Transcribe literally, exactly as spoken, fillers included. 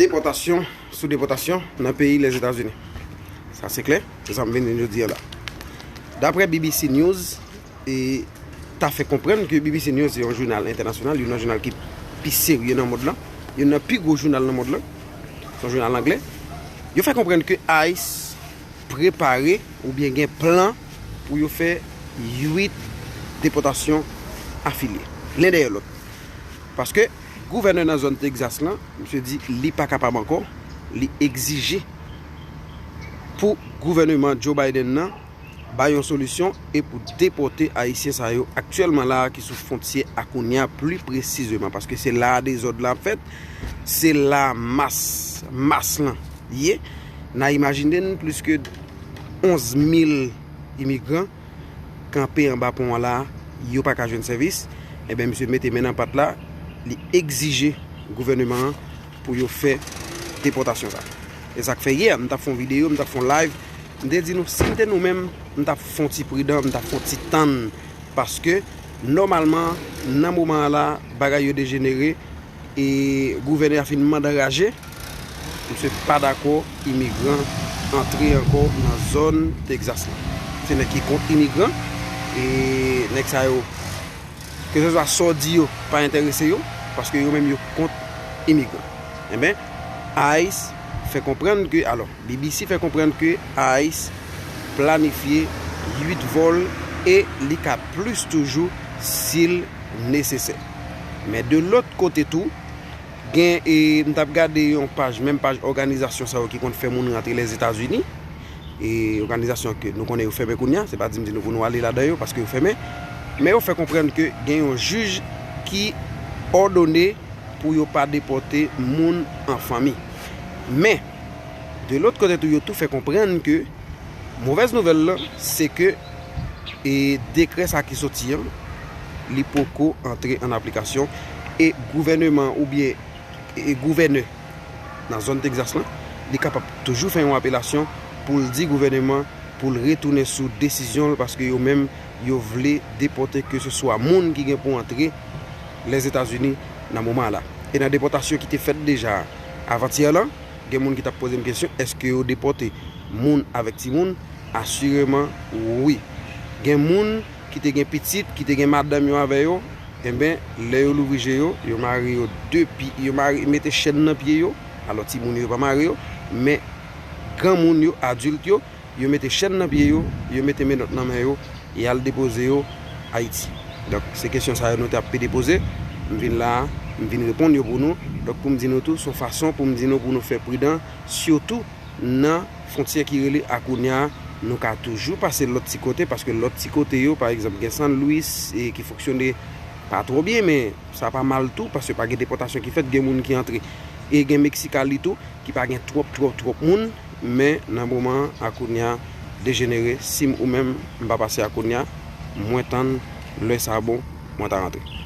Depòtasyon sou depòtasyon nan peyi Lèzetazini. Sa se klè, se sa m vin di jodi a la. Daprè B B C News, e ta fè konprann ke B B C News se yon jounal entènasyonal, youn nan jounal ki pi serye nan mond lan, youn nan pi gwo jounal nan mond lan, se yon jounal anglè. Yo fè konprann ke ICE prepare oubyen gen plan pou yo fè uit depòtasyon afilye, len dèyè lòt. Paske gouvènè nan zòn Texas lan, misye di li pa kapab ankò, li egzije pou gouvèneman Joe Biden nan bay yon solisyon e pou depòte Ayisyen sa yo aktyèlman la a ki sou fwontyè a kounye a, pli presizeman, paske se la a dezòd la ap fèt, se la a mas, mas lan ye. N a imajine n plis ke onz mil imigran kanpe anba pon an la, yo pa ka jwenn sèvis. Enben, misye mete men nan pat la, li egzije gouvèneman an pou yo fè depòtasyon sa. E sa k fè yè, m t ap fè yon videyo, m t ap fè yon live, m te di nou, si m te nou menm, m t ap fè yon ti pridan, m t ap fè yon ti tann, paske nòmalman, nan moman an la, bagay yo dejenere, e gouvènè a fin mande anraje, misye pa dakò imigran antre ankò nan zòn Texas lan. Se nèg ki kont imigran, e nèg sa yo, keseswa sa w di yo, pa enterese yo, paske yo menm yo kont imigran. Enben, ICE fè konprann ke, alò, B B C fè konprann ke ICE planifye uit vòl e li ka plis toujou si l nesesè. Men de lòt kote tou, gen, e, m t ap gade yon paj, menm paj òganizasyon sa yo ki konn fè moun rantre Lèzetazini, e òganizasyon ke nou konnen yo fèmen kounye a, se pa di m di nou pou nou ale ladan yo, paske yo fèmen, men yo fè konprann ke gen yon jij ki òdone pou yo pa depòte moun an fanmi. Men, de lòt kote tou, yo tou fè konprann ke movèz nouvèl lan, se ke, e, dekrè sa ki soti an, li poko antre an aplikasyon, e gouvèneman oubyen, e, gouvènè nan zòn Texas lan, li kapab toujou fè yon apelasyon pou l di gouvèneman pou l retounen sou desizyon l, paske yo menm, yo vle depòte keseswa moun ki gen pou antre Lèzetazini nan moman an la. E nan depòtasyon ki te fèt deja avantyè lan, gen moun ki t ap poze m kesyon, èske yo depòte moun avèk timoun? Asireman, wi. Gen moun ki te gen pitit, ki te gen madanm yo avè yo, enben, lè yo louvri je yo, yo mare yo de pye, yo mare, mete chèn nan pye yo, alò timoun yo, yo pa mare yo, men granmoun yo, adilt yo, yo mete chèn nan pye yo, yo mete menòt nan men yo, y al depoze yo Ayiti. Donk, se kesyon sa yo nou t ap pede poze. M vin la a, m vin reponn yo pou nou. Donk, pou m di nou tou, se yon fason pou m di nou pou nou fè pridan, sitou nan fwontyè ki rele Acuna a, nou ka toujou pase lòt ti kote, paske lòt ti kote yo, pa egzanp, gen San Luis, e ki fonksyone pa twò byen, men sa pa mal tou, paske pa gen depòtasyon ki fèt, gen moun ki antre. E gen Mexicali tou, ki pa gen twòp, twòp, twòp moun, men nan moman an, Acuna dejenere. Si m ou menm, m pa pase Acuna, mwen tann lè sa bon, mwen ta rantre.